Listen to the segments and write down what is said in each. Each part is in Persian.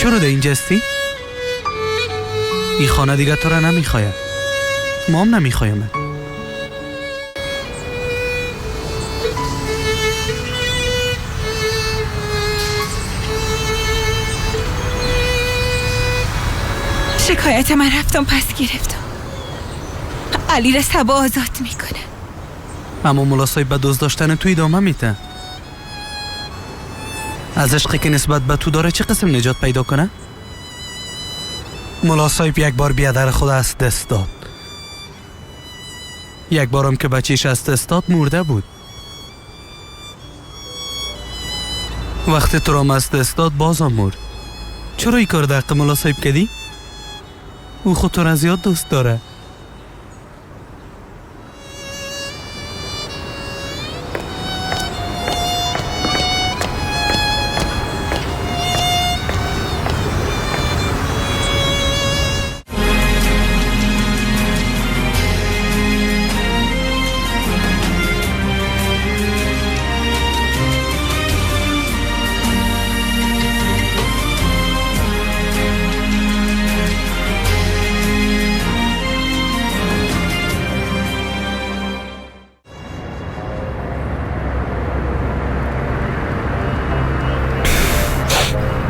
چرا در اینجا هستی؟ این خانه دیگه تو را نمیخواید. ما هم نمیخوایم. شکایت من رفتم پس گرفتم. علی را سبا آزاد میکنه. اما ملا صاحب به دوست داشتن تو ادامه میده. از عشقی که نسبت به تو داره چه قسم نجات پیدا کنه؟ ملا صاحب یک بار بیادر خود از دست داد. یک بارم که بچهش از دست داد مرده بود. وقتی تو را از دست داد بازم مرد. چرا این کار در حق ملا صاحب کردی؟ او خود تو را زیاد دوست داره.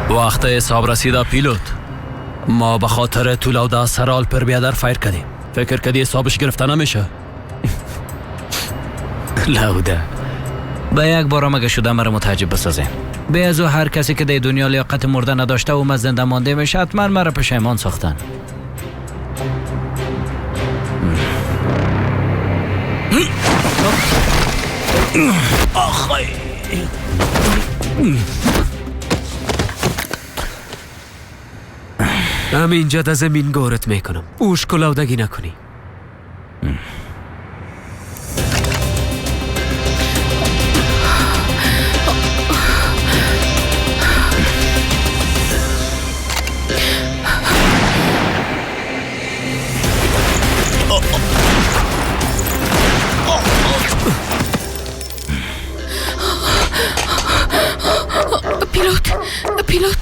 وقت حساب رسیده پیلوت. ما به خاطر طول سرال پر بیادر فایر کردیم. فکر کردی حسابش گرفته نمیشه؟ لوده به یک بار مگه شده مرا متعجب بسازین. به از او هر کسی که در دنیا لیاقت مرده نداشته و من زنده مانده میشه حتما مرا پشیمان ساختن. آخی همینجا در زمین گورت میکنم. اوش کلاودگی نکنی. پیلوت، پیلوت.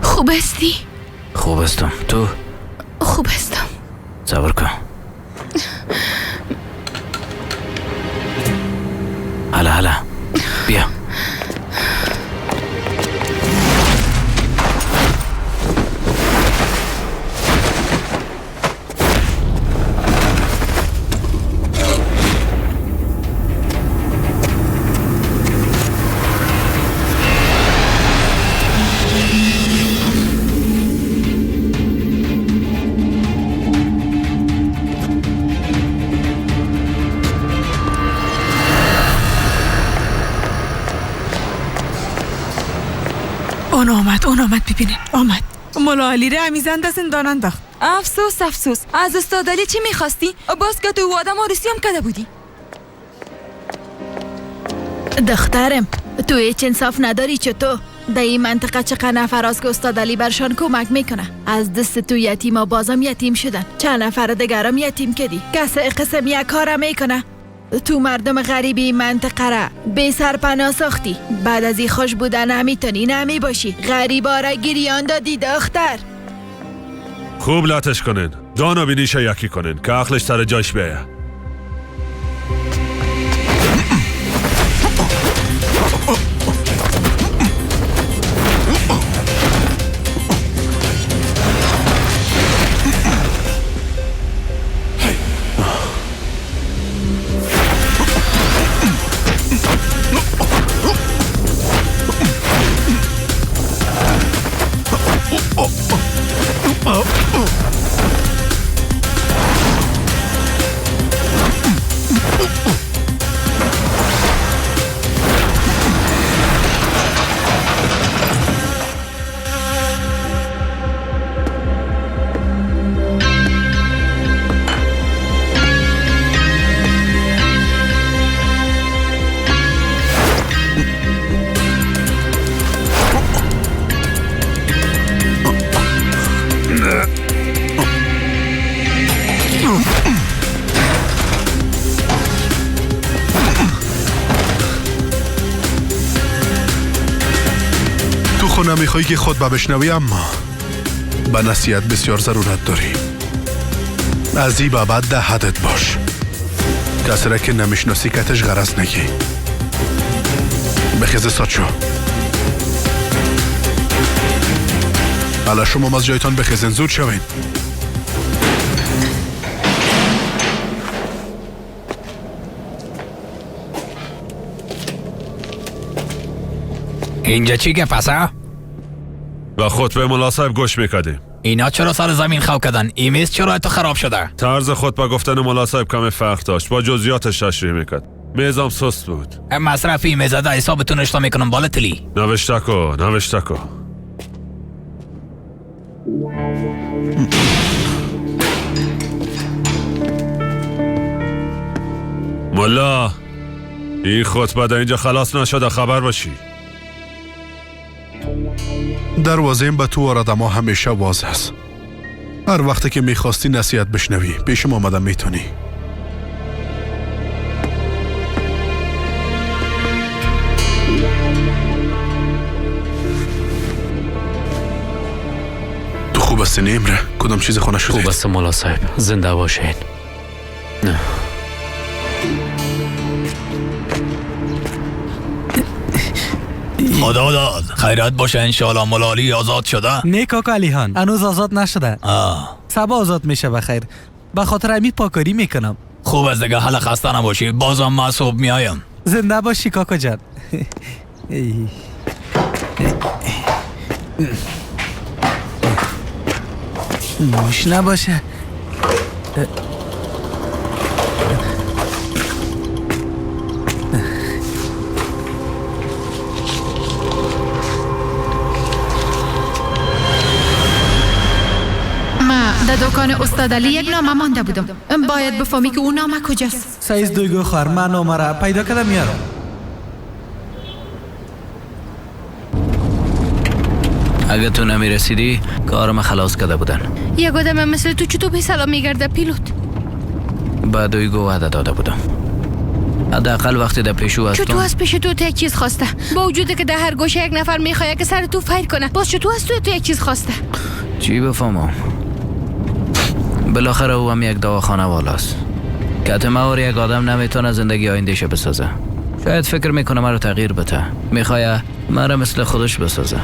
خوب هستی؟ خوب هستم. تو؟ خوب هستم. صبر کن. هلا هلا بیا. اون آمد، اون آمد، ببینه آمد. ملا علی را امیزند از زندان انداخت. افسوس افسوس. از استاد علی چی میخواستی؟ باز که تو آدم آرسی هم کده بودی. دخترم تو هیچ انصاف نداری. چطور در این منطقه چقدر نفر است که استاد علی برشان کمک میکنه. از دست تو یتیما بازم یتیم شدن. چند نفر دیگرم یتیم کردی. کس قسم یک کار میکنه. تو مردم غریبی منطقه را بی سرپناه ساختی. بعد از این خوش بودن نمیتونی نمی باشی. غریبا را گریان دادی دختر. خوب لاتش کنین. دانا بینیشه یکی کنین که عقلش سر جاش بیه. تو خو نمیخوای که خطبه بشنوی، اما به نصیحت بسیار ضرورت داری. از این به بعد ده حدت باش. کسی را که نمیشناسی کتش غرض نگی. بخیز استاد شو. حالا شما از جایتان بخیزین، زود شوین. اینجا چی گپ است؟ به خطبه ملا صاحب گوش میکردیم. اینا چرا سر زمین خو کردن؟ این میز چرا تو خراب شده؟ طرز خطبه گفتن ملا صاحب کم فرق داشت، با جزئیاتش تشریح میکرد. میزم سست بود. مصرفی میز ده حسابتون نوشته میکنم بالا تلی. نوشته کو، نوشته کو. ملا این خطبه در اینجا خلاص نشده، خبر باشی. دروازه به تو وارد ما همیشه واز است. هر وقتی که میخواستی نصیحت بشنوی پیشم آمده میتونی. تو خوب هستی نیمره؟ کدام چیز خونه شده؟ خوب هستم ملا صاحب، زنده باشین. نه خدا داد خیرات باشه انشالله. ملالی آزاد شده؟ نه کاکا علیهان، هنوز آزاد نشده. صبا آزاد میشه بخیر. به خاطر امید پاکاری میکنم. خوب از دیگه، حالا خسته نباشی، بازم ما صبح میایم. زنده باشی کاکا جان. موش نباشه. در دکان استاد علی یک نامه مانده بودم. باید بفهمی که اون نامه کجاست. سایز دویگو خواهر، من نامه را پیدا کردم میارم. اگه تو نمیرسیدی کارم خلاص کرده بودن. یک آدم مثل تو چطور به سلام میگرده پیلوت؟ به دویگو وعده داده بودم. حداقل وقتی در پیشو هستم. چطور از پیش تو یک چیز خواسته؟ با وجود که در هر گوشه یک نفر میخواد که سر تو فیر کنه، باز چطور از تو یک چیز خواسته؟ چی بفهمم؟ بالاخره او هم یک دواخانه والاست. کتمور یک آدم نمیتونه زندگی آیندهش بسازه. شاید فکر میکنه مرا تغییر بده، میخواه مرا مثل خودش بسازه.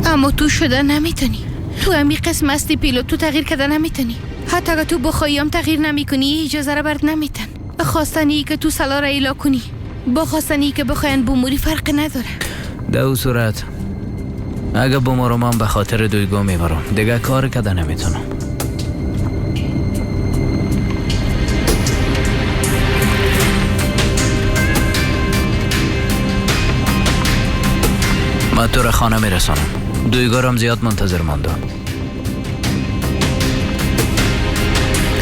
اما تو شده نمیتونی. تو همی قسم هستی پیلوت، تو تغییر کرده نمیتونی. حتی اگه تو بخوایی هم تغییر نمیکنی، اجازه را برات نمیتن. خواستنی که تو سلا را ایلا کنی با خواستنی که بخواین بموری فرق نداره. در او صورت اگه بمورم هم به خاطر دویگو میبرم، دیگه کار کده نمیتونم. من تو را خانه میرسانم. دویگارم زیاد منتظر ماندم.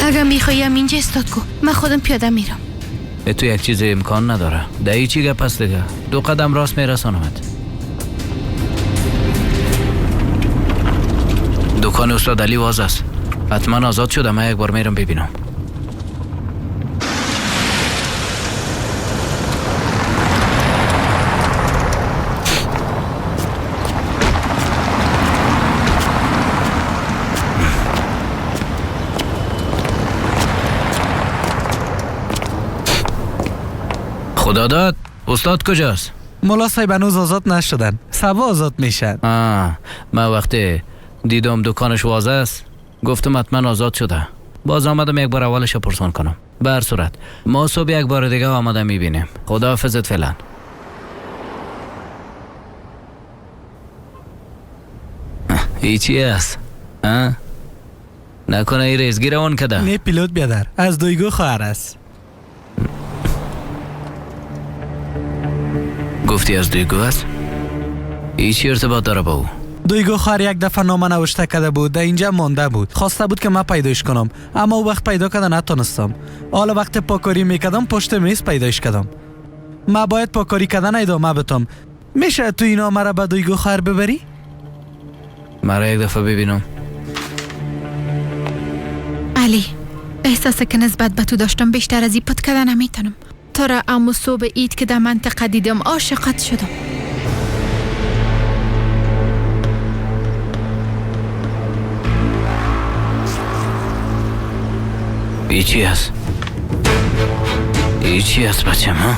اگه میخوایم اینجا استاد کو، من خودم پیاده میرم. تو یک چیز امکان نداره. ده چی گپ است دیگه؟ دو قدم راست میرسانمت. دکان استاد علی واز است. حتما آزاد شده. من یک بار میرم ببینم. خدا داد استاد کجاست؟ ملا صاحب هنوز آزاد نشدن، صبا آزاد میشن. من وقتی دیدم دکانش واز است گفتم حتما آزاد شده. باز آمدم یک بار اولش پرسان کنم. به هر صورت ما صبح یک بار دیگه آمده میبینیم. خداحافظت فعلا. ای چی است؟ نکنه ای ریزگی روان کده؟ نه پیلوت بیادر، از دویگو خواهر است. گفتی از دویگو است؟ ای چی ارتباط داره با او؟ دویگو خواهر یک دفعه نامه نوشته کرده بود، در اینجا مانده بود. خواسته بود که من پیدایش کنم، اما او وقت پیدا کرده نتونستم. حالا وقت پاکاری میکردم پشت میز پیدایش کردم. من باید پاکاری کردن ادامه بدم. میشه تو این نامه را به دویگو خواهر ببری؟ مرا یک دفعه ببینم. علی، احساس که نسبت به تو داشتم بیشتر از این پت کردن نمیتونم. تو را امو صبح عید که در منطقه دیدم عاشقت شدم. ای چی هست؟ ای چی هست بچم ها؟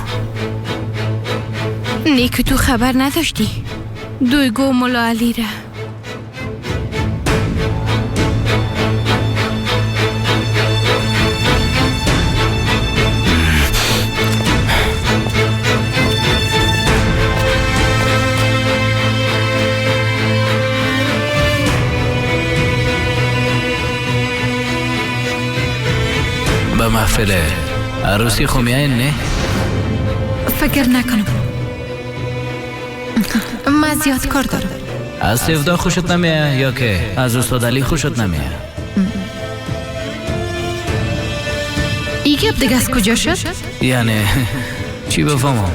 نیک تو خبر نداشتی دویگو ملا علی را به محفل عروسی خو میاین نه؟ فکر نکنم. من زیاد کار دارم. از سفدا خوشت نمیه یا که از استاد علی خوشت نمیه؟ ای گپ دیگه از کجا شد؟ یعنی چی بفهمم؟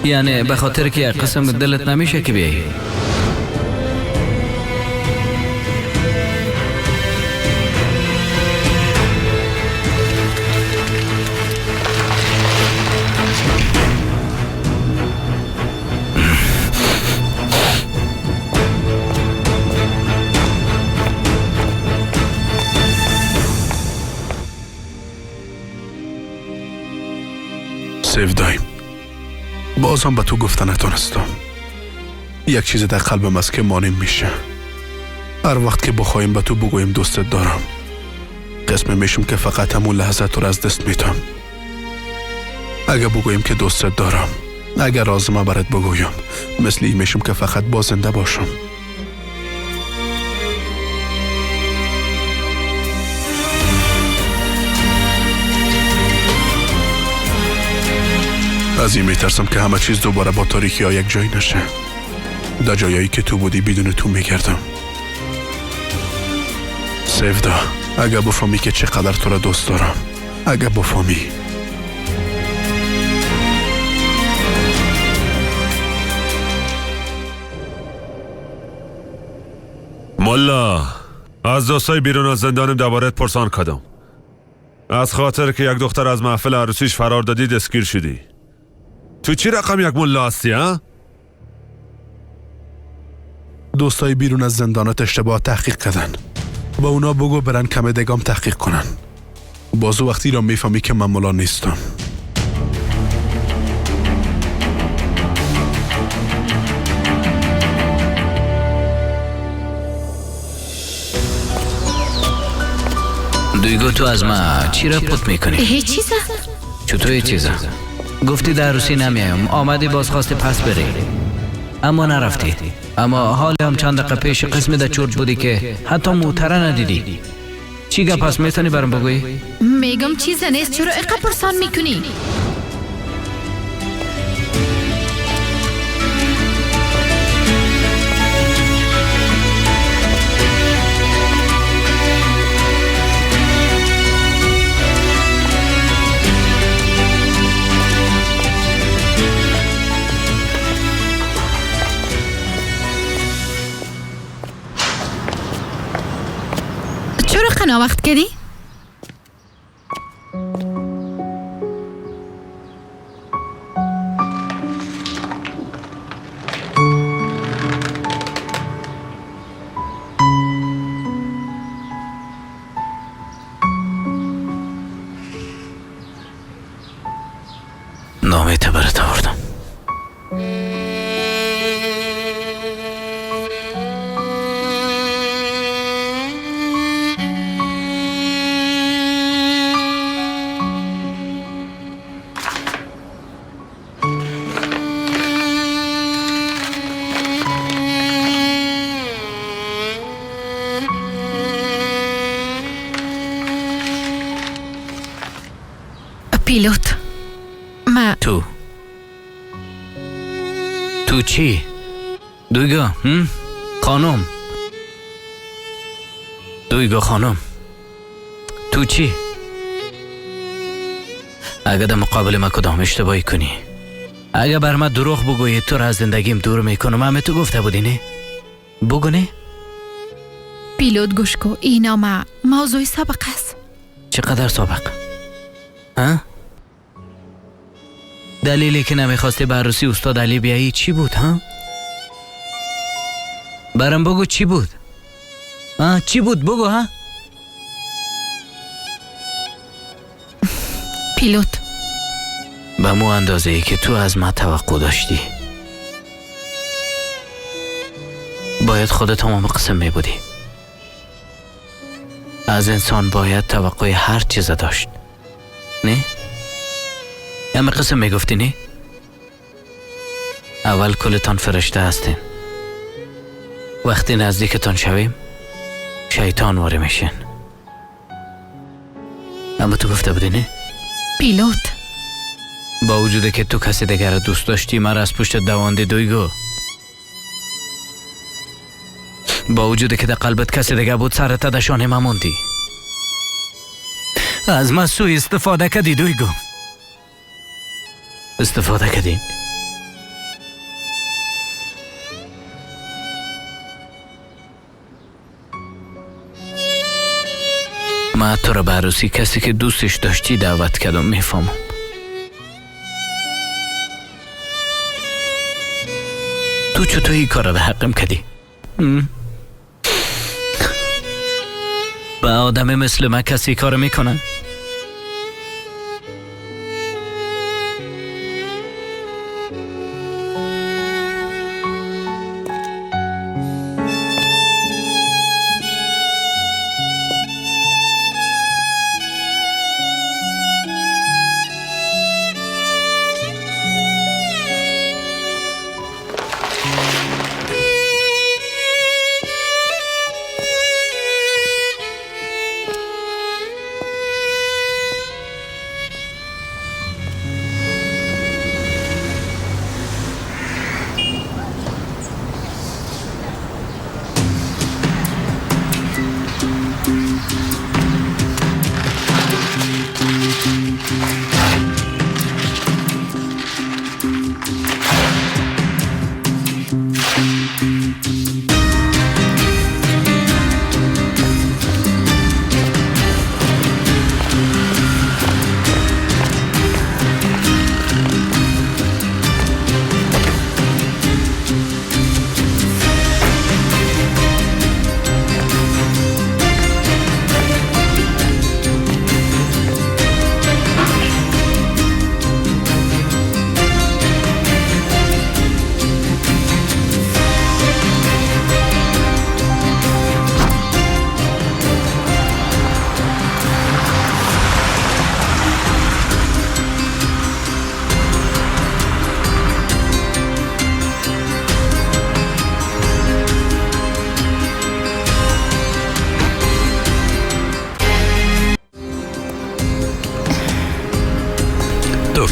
یعنی به خاطر که یک قسم دلت نمیشه که بیایی. سیودایم، بازم به تو گفته نتونستم. یک چیز در قلبم است که مانع میشه. هر وقت که بخوایم به تو بگویم دوستت دارم، قسم میشم که فقط همون لحظه تو را از دست میتم. اگه بگویم که دوستت دارم، اگر رازمه برات بگویم، مثل این میشم که فقط با زنده باشم. از این میترسم که همه چیز دوباره با تاریکی ها یک جای نشه. در جایی که تو بودی بدون تو میگردم. سیودا، اگه بفهمی که چقدر تو را دوست دارم، اگه بفهمی. ملا، از دوستای بیرون از زندانم دوباره پرسان کردم. از خاطر که یک دختر از محفل عروسیش فرار دادی دستگیر شدی. تو چی رقم یک ملا هستی ها؟ دوستای بیرون از زندانات اشتباه تحقیق کردن. با اونا بگو برن کم دگام تحقیق کنن. بازو وقتی را میفهمی که من ملا نیستم. دویگو تو از ما چی را پت میکنی؟ هیچ چیزه؟ چطور هیچ چیزه؟ گفتی در عروسی نمیایم، آمدی باز خواستی پس بری، اما نرفتی. اما حال هم چند دقیقه پیش قسم در چرت بودی که حتی موتره ندیدی. چی گپ پس میتونی برام بگویی؟ میگم چیز نیست، چرا اقا پرسان میکنی؟ چرا قنا وقت کردی؟ نامه برات آوردم. پیلوت، ما تو چی؟ دویگا خانم، دویگا خانم، تو چی؟ اگه در مقابل ما کدام اشتباهی کنی، اگه بر من دروغ بگویی، تو را از زندگیم دور میکنم. همه تو گفته بودی نه؟ بگو نه؟ پیلوت گوش کو، اینا ما موضوع سابق است. چقدر سابق؟ ها؟ دلیلی که نمیخواستی به عروسی استاد علی بیایی چی بود ها؟ برام بگو چی بود؟ ها چی بود بگو ها؟ پیلوت، به مو اندازه ای که تو از من توقع داشتی باید خودت هم قسم می بودی. از انسان باید توقع هر چیز داشت، نه؟ همه قسم می گفتی نه؟ اول کلتان فرشته هستین، وقتی نزدیکتان شویم شیطان واره میشین. اما تو گفته بودی نه؟ پیلوت، با وجود که تو کسی دیگر را دوست داشتی مرا از پشت دواندی دویگو. با وجود که در قلبت کسی دیگر بود سرت دشانه مموندی. از من سوء استفاده کردی دویگو، استفاده کردی. من تو را به عروسی کسی که دوستش داشتی دعوت کردم، میفهمم. تو چطور این کار را به حقم کردی؟ به آدم مثل من کسی کار میکنه؟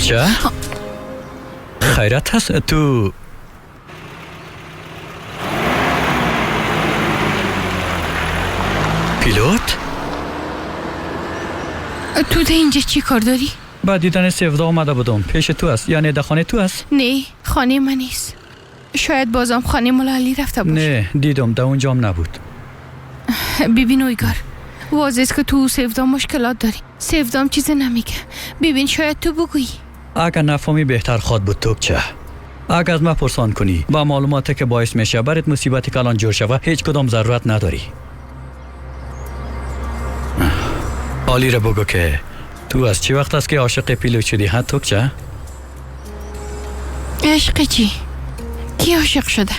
چه؟ خیرت هست تو؟ پیلوت؟ تو ده اینجا چی کار داری؟ با دیدن سیودا آمده بودم. پیش تو است، یعنی در خانه تو است؟ نه، خانه من نیست. شاید بازم خانه ملالی رفته باشه. نه، دیدم در اونجام نبود. ببین اویگار، واضح است که تو سیودا مشکلات داری. سیودام چیزی نمیگه. ببین شاید تو بگویی. اگر نفهمی بهتر خواد بود توکچه. اگر از من پرسان کنی با معلوماتی که باعث میشه برات مصیبت کلان جور شوه هیچ کدام ضرورت نداری. عالی را بگو که تو از چی وقت است که عاشق پیلو شدی ها توکچه؟ عشق چی؟ کی عاشق شده؟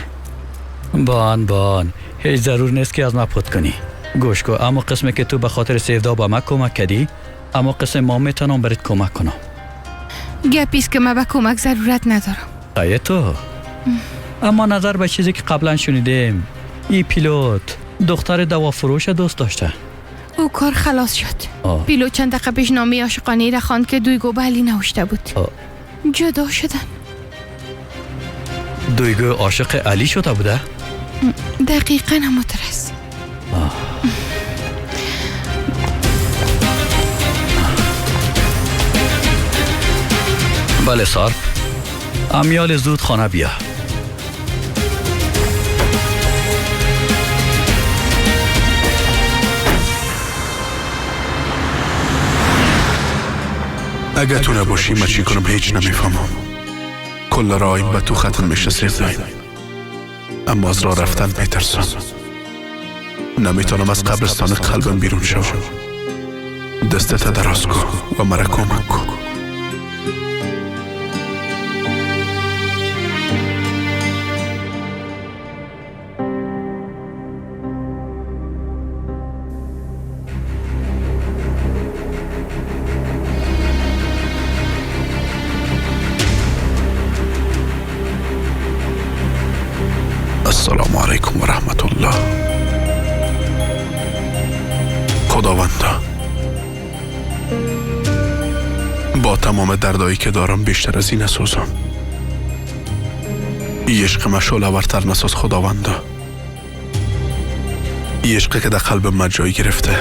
بان بان، هیچ ضرور نیست که از من پت کنی. گوش کو، اما قسمی که تو به خاطر سیودا با من کمک کردی، اما قسم ما میتونم برات کمک کنم. گپیست که من به کمک ضرورت ندارم. ای تو. اما نظر به چیزی که قبلا شنیدیم، ای پیلوت دختر دوا فروش دوست داشته. او کار خلاص شد. پیلوت چند دقیقه پیش نامه عاشقانه را خواند که دویگو به علی نوشته بود. جدا شدن. دویگو عاشق علی شده بوده؟ دقیقاً همونطور است. بله سارپ، امیال زود خانه بیا. اگه تو نباشی من چی کنم هیچ نمیفهمم. کل راهیم به تو ختم میشه سیزدایم، اما از راه رفتن میترسم. نمیتونم از قبرستان قلبم بیرون شوم. دستت دراز کن و مرا کمک کن. ملا. خداوندا، با تمام دردایی که دارم بیشتر از این نسوزم. عشق ما شعله‌ورتر نساز خداوندا. عشقی که در قلب من جای گرفته،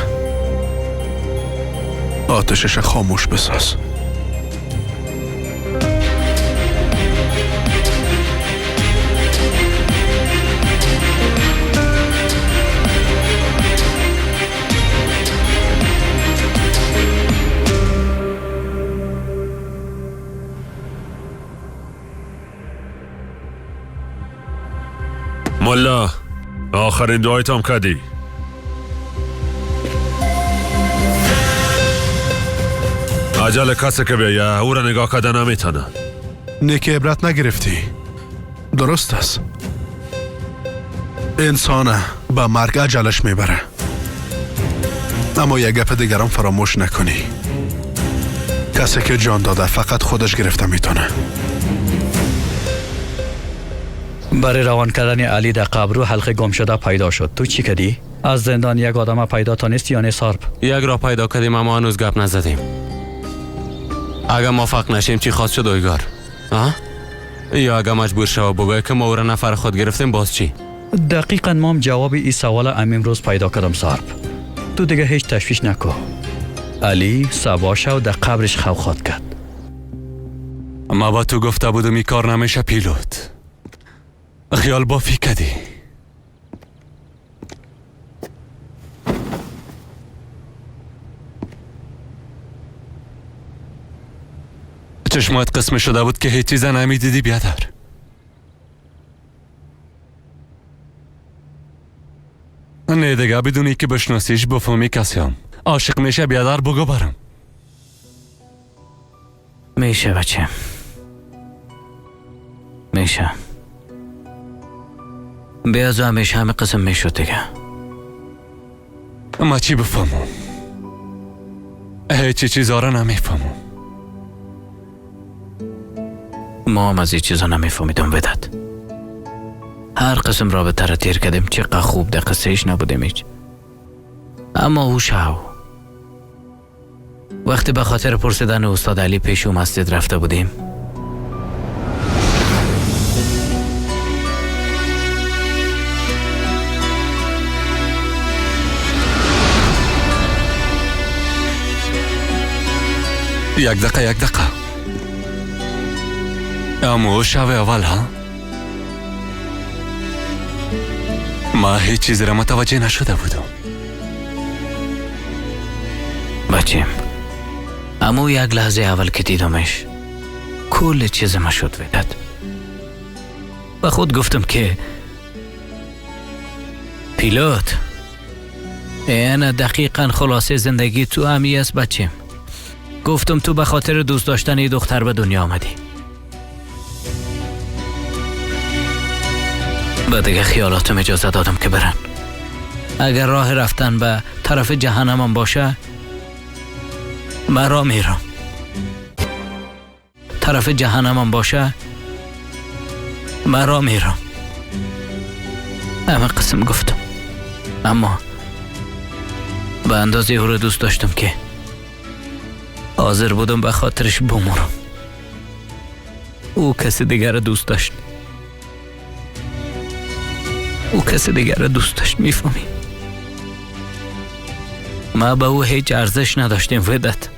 آتشش خاموش بساز. ملا، آخرین دعایت هم کردی. عجل کسی که بیایه او را نگاه کرده نمیتونه. نیک عبرت نگرفتی. درست است. انسان به مرگ عجلش میبره، اما یک گپ دیگران فراموش نکنی. کسی که جان داده فقط خودش گرفته میتونه. برای روان کردن علی در قبرو حلقه گم شده پیدا شد. تو چی کردی؟ از زندان یک آدم پیدا تانستی یا نه سارب؟ یک را پیدا کردیم اما هنوز گپ نزدیم. اگر موفق نشیم چی خواست شد اویگار؟ یا اگر مجبور شو بگوی که ما او را نفر خود گرفتیم باز چی؟ دقیقا مام جواب این سوال امروز پیدا کردم سارب. تو دیگه هیچ تشویش نکو. علی صبا شو در قبرش خو خواد کرد. ما با تو گفته بودم این کار نمیشه پیلوت. خیال بافی کدی. چشمات قسم شده بود که هیچ چیز نمیدیدی بیادر. نه دیگه بدونی که بشناسیش بفهمی کسیم عاشق میشه بیادر بگو برم. میشه بچه، میشه. بیازو همیشه همه قسم میشد دیگه. ما چی بفهمم؟ هیچ چیزا را نمیفهمم. ما هم از این چیزا نمیفهمیدم وداد. هر قسم رابطه را تیر کردیم، چقدر خوب در قصهش نبودیم هیچ. اما او شو وقتی به خاطر پرسیدن استاد علی پیش او مسجد رفته بودیم، یک دقیقه یک دقیقه. اما شب اول ها ما هیچ چیز را متوجه نشده بودم. بچیم اما یک لحظه اول که دیدمش کل چیز ما شد وداد. با خود گفتم که پیلوت این دقیقا خلاصه زندگی تو همی است بچیم. گفتم تو به خاطر دوست داشتن این دختر به دنیا آمدی. به دیگه خیالاتم اجازه دادم که برن. اگر راه رفتن به طرف جهنمم باشه من را میرم. طرف جهنمم باشه من را میرم. همه قسم گفتم، اما به اندازه او را دوست داشتم که حاضر بودم به خاطرش بمورم. او کسی دیگر را دوست داشت. او کسی دیگر را دوست داشت. میفهمی؟ ما به او هیچ ارزش نداشتیم ودت.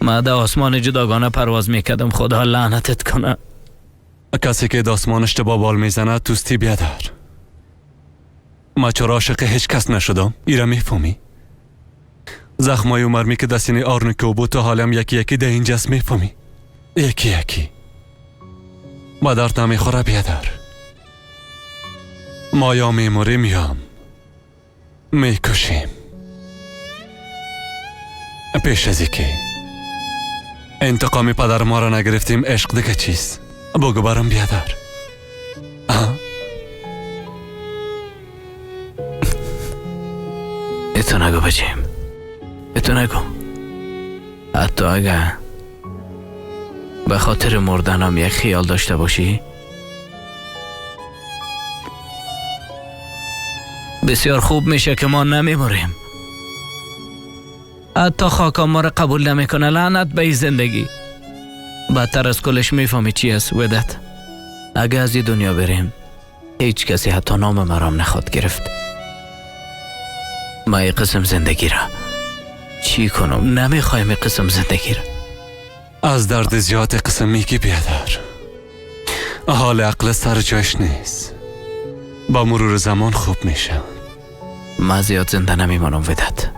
ما در آسمان جداگانه پرواز میکردم. خدا لعنتت کنه. کسی که در آسمان اشتباه بال میزنه توستی بیادر. ما چرا عاشق هیچ کس نشدم؟ ایرا میفهمی؟ زخمای مرمی که دستین آرنکو بود تا حالم یکی یکی ده اینجاست میفهمی؟ یکی یکی با درد نمیخوره بیادر. ما یا میموریم یا میکشیم. پیش از اینکه انتقام پدر ما را نگرفتیم عشق دیگه چیست؟ بگو برام بیادر. اتو نگو بچیم، اتو نگو. حتی اگر به خاطر مردنم یک خیال داشته باشی بسیار خوب میشه که ما نمیموریم. حتی خاکا ما را قبول نمیکنه. لعنت به این زندگی. بدتر از کلش میفهمی چی است ودت؟ اگه از این دنیا بریم هیچ کسی حتی نام مرام نخواد گرفت. ما این قسم زندگی را چی کنم؟ نمیخوایم این قسم زندگی را. از درد زیاد قسم میگی بیادر. حال عقل سر جایش نیست. با مرور زمان خوب میشه. من زیاد زنده نمیمانم ودت.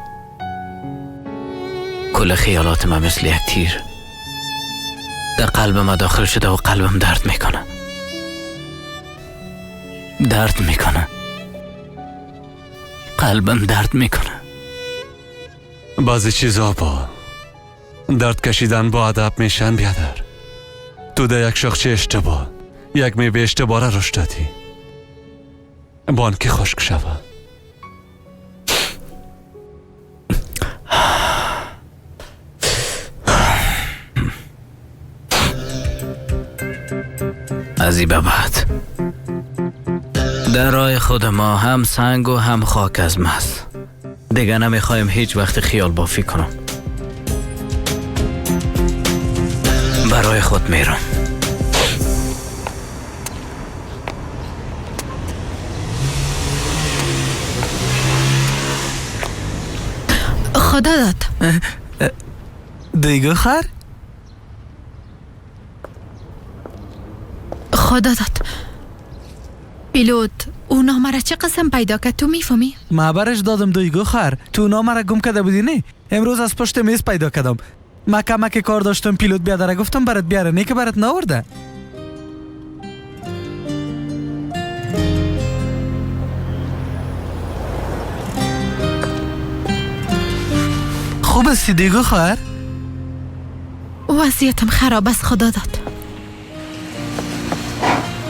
کل خیالات من مثل یک تیر در قلب ما داخل شده و قلبم درد میکنه. درد میکنه. قلبم درد میکنه. بعضی چیزا با درد کشیدن با ادب میشن بیادر. تو در یک شاخچه اشتباه، یک میوه اشتباه را رشد دادی. بانکی خشک شود. از این به بعد در راه خود ما هم سنگ و هم خاک از ماست. دیگه نمیخوایم هیچ وقت خیال بافی کنم. برای خود میرم. خدا داد. دیگه خر؟ خدا داد. پیلوت او نامه را چه قسم پیدا کرد تو میفهمی؟ ما برش دادم دویگو خر. تو نامه را گم کرده بودی نه؟ امروز از پشت میز پیدا کردم. ما کمک کار داشتم پیلوت بیادره گفتم برات بیاره، نه که برات نورده. خوب استی دیگو خواهر؟ وضعیتم خراب است خدا داد.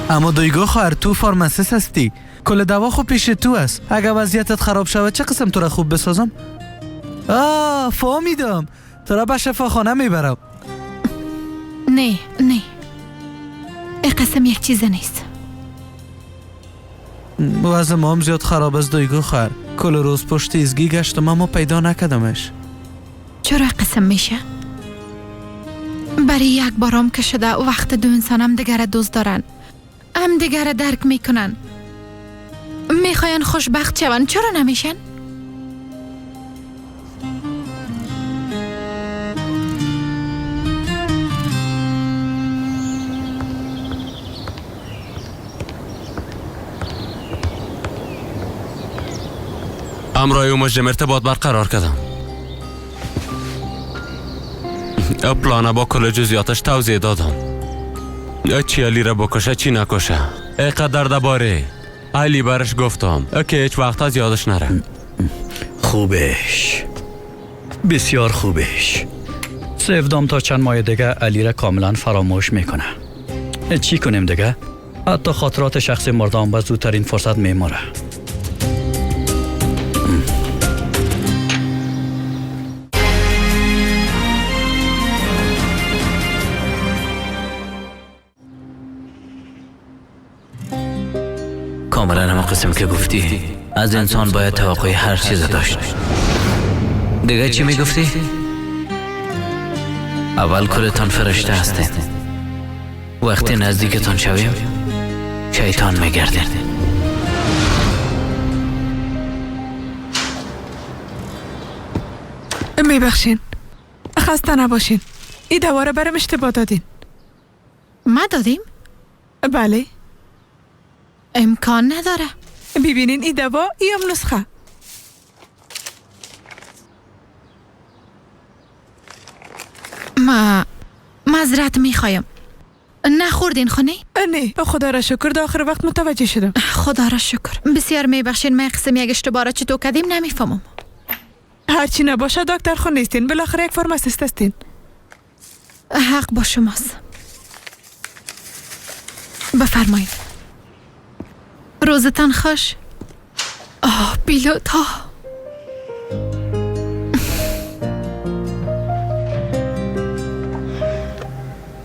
اما دیگو خواهر تو فارماسیست هستی، کل دوا خوب پیش تو است. اگر وضعیتت خراب شود چه قسم تو را خوب بسازم؟ آه فهمیدم، تو را به شفاخانه میبرم. نه نه، این قسم یک چیز نیست. وضع ما هم زیاد خراب است دیگو خواهر. کل روز پشت ایزگی گشتم اما پیدا نکردمش. چرا قسم میشه؟ برای یک بارام که شده وقت دو انسان هم دیگر دوست دارن، هم دیگر درک میکنن، میخواین خوشبخت شون، چرا نمیشن؟ امرای او مجرم ارتباط برقرار کردم. پلانه با کل جزئیاتش توضیح دادم. چی علی را بکشه چی نکشه. اینقدر درباره علی برش گفتم که هیچ وقت از یادش نره. خوبش، بسیار خوبش. سیفدام تا چند ماه دیگه علی را کاملا فراموش میکنه. چی کنیم دیگه؟ حتی خاطرات شخص مردم به زودترین فرصت میموره. کاملا همون قسم که گفتی، از انسان باید توقع هر چیز داشت. دیگه چی میگفتی؟ اول کلتان فرشته هستین، وقتی نزدیکتان شویم شیطان میگردین. میبخشین، خسته نباشین. این دواره برم اشتباه دادین. ما دادیم؟ بله. امکان نداره. ببینین این دوا ایم نسخه. ما معذرت میخوایم. نخوردین خونه؟ نه، خدا را شکر در آخر وقت متوجه شدم. خدا را شکر. بسیار میبخشین، من قسم یک اشتباه را چطور کردیم نمیفهمم. هرچی نباشه دکتر خون نیستین، بالاخره یک فارماسیست هستین. حق با شماست. بفرمایید. روزتان خوش. آه پیلوت ها.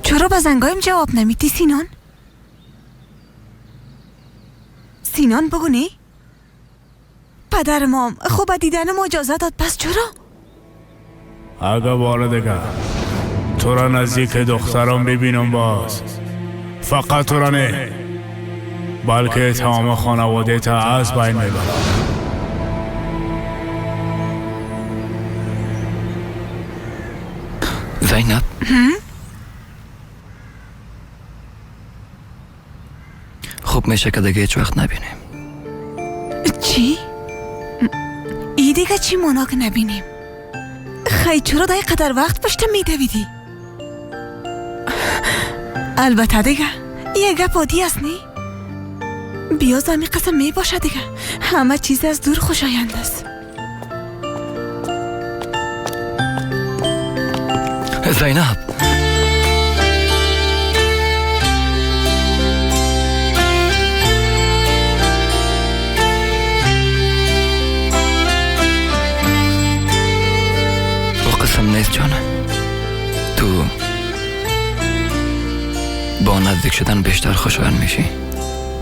چرا به زنگایم جواب نمیدی سینان؟ سینان بگو نه؟ پدر ما خوب دیدن ما اجازه داد، پس چرا؟ اگه بار دیگه تو را نزدیک دخترم ببینم باز، فقط تو را نه بلکه تمام خانواده تا از بین میبرم. زینب، خوب میشه که دیگه هیچ وقت نبینیم. چی؟ ای دیگه چی مونا که نبینیم؟ خیلی چرا در قدر وقت پشت میدویدی؟ البته دیگه یه گپ عادی است نی؟ بیاز همی قسم می باشه دیگه، همه چیز از دور خوشایند است. زینب، او قسم نیست جانم. تو با نزدیک شدن بیشتر خوشایند میشی.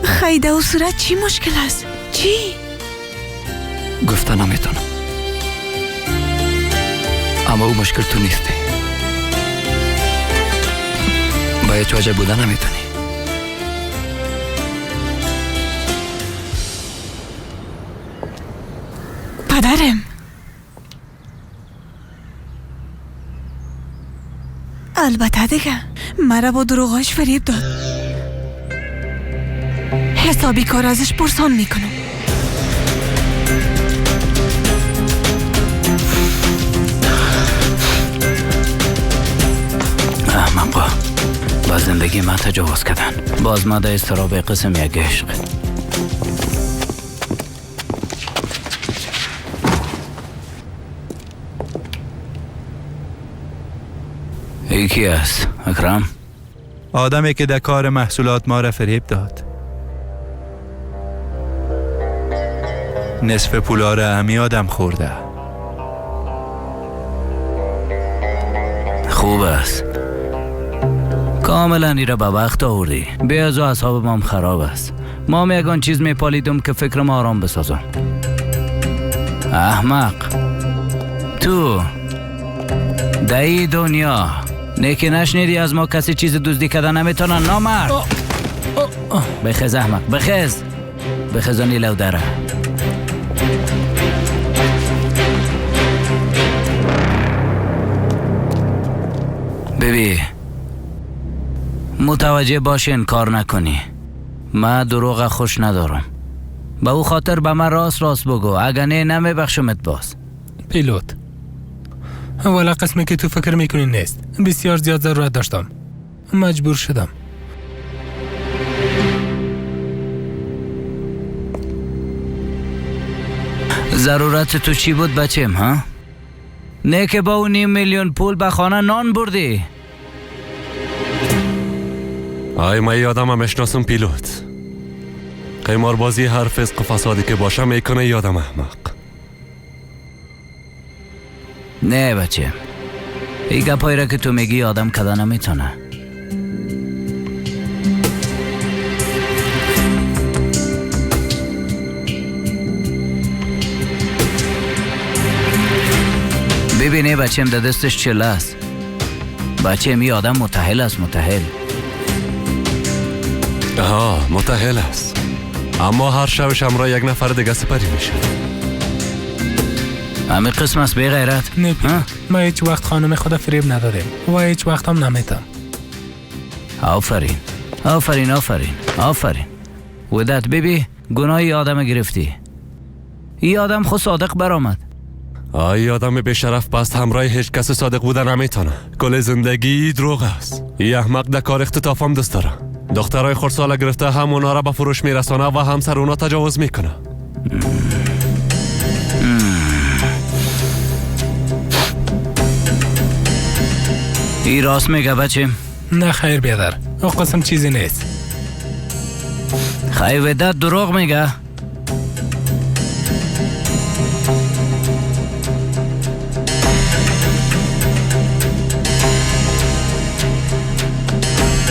خیده و صورت چی مشکل است؟ چی؟ گفته نمیتونم، اما او مشکل تو نیستی. با هیچ وجه بوده نمیتونی. پدرم، البته دیگه مرا با دروغاش فریب داد. حسابی کار ازش پرسان میکنم. احمقا با زندگی من تجاوز کردن. باز ما در اضطراب قسم یک عشق. یکی است اکرم؟ آدمی که در کار محصولات ما را فریب داد. نصف پولا را همی آدم خورده. خوب است، کاملا ای را به وقت آوردی. بی از او اعصاب مام خراب است. ما یگان چیز میپالیدم که فکر ما آرام بسازم. احمق، تو در ای دنیا نیکی نشنیدی از ما کسی چیز دزدی کردن نمیتونه. نامرد، بخیز احمق، بخیز، بخیز آن لو دره. ببی، متوجه باش انکار نکنی. من دروغ خوش ندارم. به او خاطر به من راست راست بگو، اگه نه نمیبخشمت باز. پیلوت، والا قسمی که تو فکر میکنی نیست. بسیار زیاد ضرورت داشتم، مجبور شدم. ضرورت تو چی بود بچم ها؟ نه که با او 500,000 پول به خانه نان بردی. آی من یادم میشناسم پیلوت. قماربازی هر فسق و فسادی که باشه میکنه یادم احمق. نه بچه، این گپایی را که تو میگی آدم کده نمیتونه. ببینه بچم در دستش چله است. بچه می آدم متحل است، متحل. آها متحل است، اما هر شبش همراه یک نفر دیگه سپری میشه. همه قسم است بی غیرت. نه ما هیچ وقت خانم خدا فریب ندادیم و هیچ وقت هم نمیتم. آفرین آفرین آفرین آفرین. ودت ببی گناهی آدم گرفتی. ای آدم خود صادق برآمد. آی آدم به شرف پست همراه هیچ کس صادق بودن نمیتونه. کل زندگی دروغ است. ای احمق در کار اختطافم دست داره. دخترای خردساله گرفته هم اونا را به فروش میرسانه و هم سر اونا تجاوز میکنه. ای راست میگه بچه؟ نه خیر بیادر، او قسم چیزی نیست. خیر ودت دروغ میگه.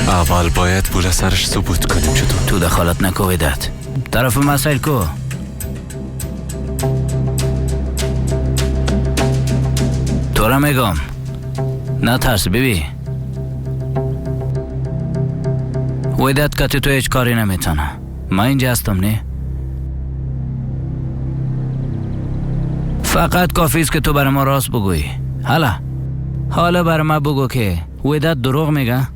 اول باید پول سرش ثبوت کنیم. چطور؟ تو دخالت نکو ودت، طرف مسائل کو. تو را میگم نترس بیبی. وداد کتی تو هیچ کاری نمیتونه. من اینجا هستم نه؟ فقط کافی است که تو برای ما راست بگویی. حالا برای ما بگو که وداد دروغ میگه؟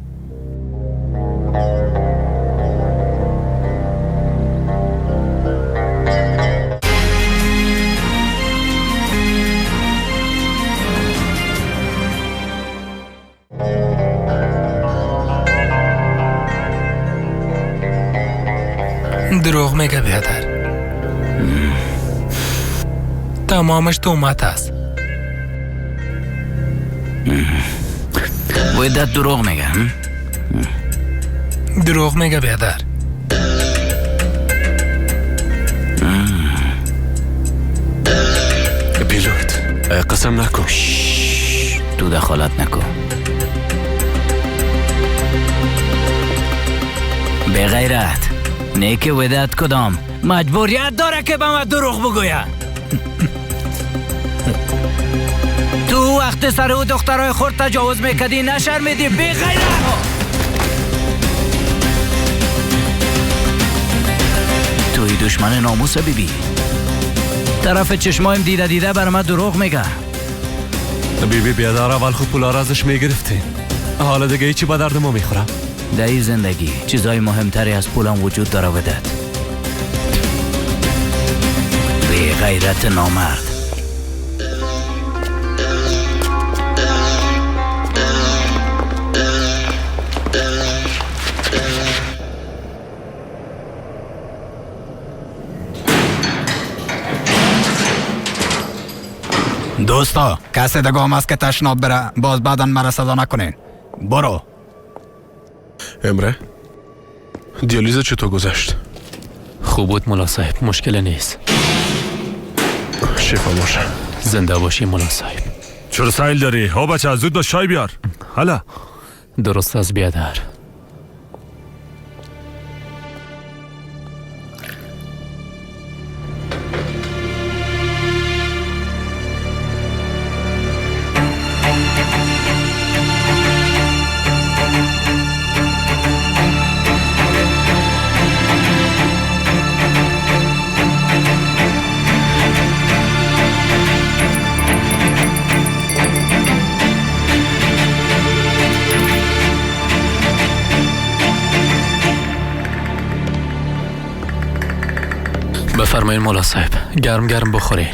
دروغ میگه بیادر. تمامش تومت است. وداد دروغ میگه. دروغ میگه بیادر. پیلوت قسم نکن. تو دخالت نکن. به غیرت نیک وداد کدام مجبوریت داره که به من دروغ بگوید. تو وقت سر او دخترای خورد تجاوز میکردی نشرمیدی بی غیرت. توی دشمن ناموس بیبی. طرف چشمایم دیده دیده بر من دروغ میگه. بیبی بیادار اول خود پولا را ازش میگرفتیم، حالا دیگه هیچی به درد ما میخورم. در این زندگی چیزای مهمتری از پولم وجود داره وداد. بی غیرت نامرد. دوستا کسی دگام است که تشناب بره باز بعدا مرا صدا نکنین. برو. امره دیالیز چطور گذشت؟ خوب بود ملا صاحب، مشکل نیست. شفا باشه. زنده باشی ملا صاحب. چرا سایل داری؟ ها بچه زود با چای بیار. حالا درست از بیادر. بفرمایین مولا صاحب، گرم گرم بخورین.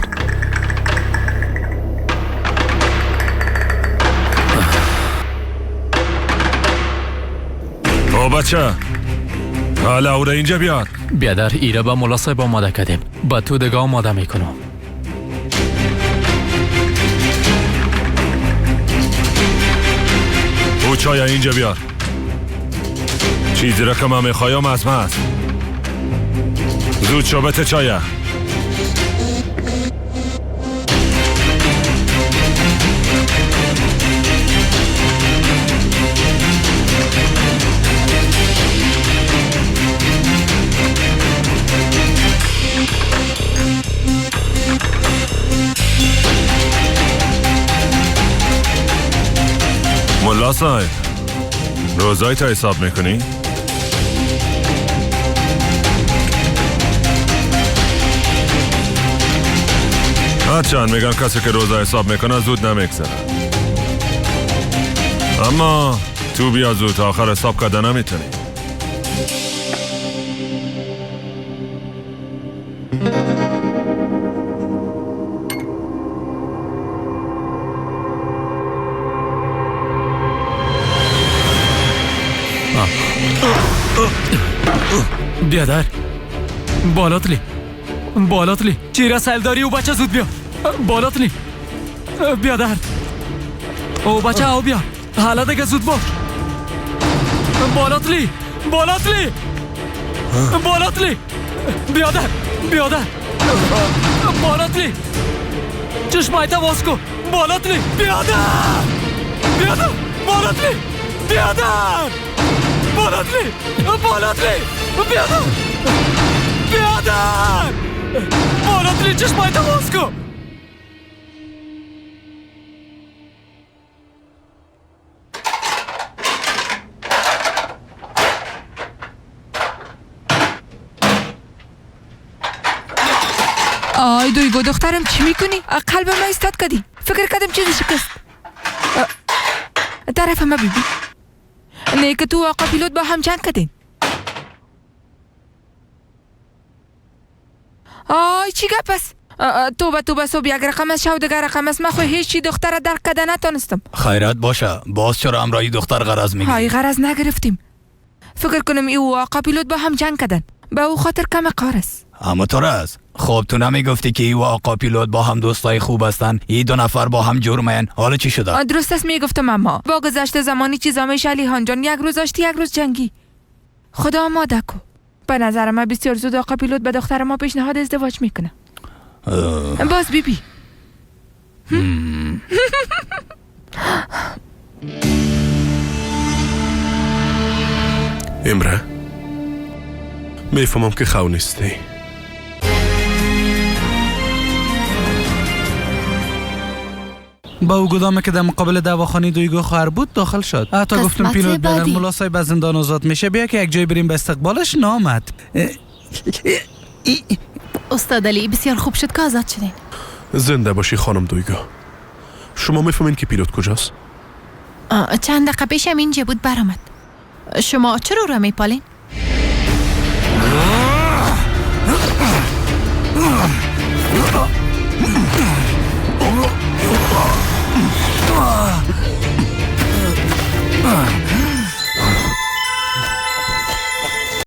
او بچه حالا او را اینجا بیار. بیادر ایره با مولا صاحب آماده کردیم، با تو دیگه آماده میکنم. او چای اینجا بیار. چیزی را که من میخوایم از من است. زود شو چایه. ملا صاحب روزای تا حساب میکنی؟ هرچند میگن کسی که روزا حساب میکنه زود نمیگذره، اما تو بیا زود تا آخر حساب کرده نمیتونی. بیادر بالاتلی بالاتلی چیرا سیل داری او بچه زود بیا. بالاتلی بیادر او بچه او بیا حالا دیگه زود باش. بالاتلی بالاتلی بالاتلی بیادر بیادر بالاتلی چشمایتا باز کن. بالاتلی بیادر بیادر بالاتلی بیادر بالاتلی بالاتلی بیادر بیادر بالاتلی چشمایتا باز کن. آی دویگو دخترم چی میکنی؟ قلب من ایستاد کردی. فکر کردم چیزی شکست. طرف ما بیبی. نه که تو آقا پیلوت با هم جنگ کردین. آی چی گپ است؟ توبه توبه صبح یک رقم است شو دیگر رقم است. من خو هیچ چی دختر درک کرده نتانستم. خیرات باشه، باز چرا همراهی دختر غرض میگیری؟ های غرض نگرفتیم. فکر کنم ای و آقا پیلوت با هم جنگ کردن، به او خاطر کم قار است. اما تو است. خب تو نمیگفتی که ای و آقا پیلوت با هم دوستای خوب هستن؟ ای دو نفر با هم جرمن، حالا چی شده؟ درست است میگفتم، اما با گذشت زمانی چیزا میشه علی خان جان. یک روز آشتی یک روز جنگی. خدا آماده کو. به نظر من بسیار زود آقا پیلوت به دختر ما پیشنهاد ازدواج میکنه. باز بیبی. امره میفهمم که خو نیستی. با او گدامه که در مقابل دواخانه دویگو خواهر بود داخل شد. حتی گفتم پیلوت بیادر ملا صاحب از زندان آزاد میشه، بیا که یک جای بریم به استقبالش. نامد. استاد علی بسیار خوب شد که آزاد شدین. زنده باشی خانم دویگو. شما میفهمین که پیلوت کجاست؟ چند دقیقه پیش هم اینجا بود برآمد. شما چرا را میپالین؟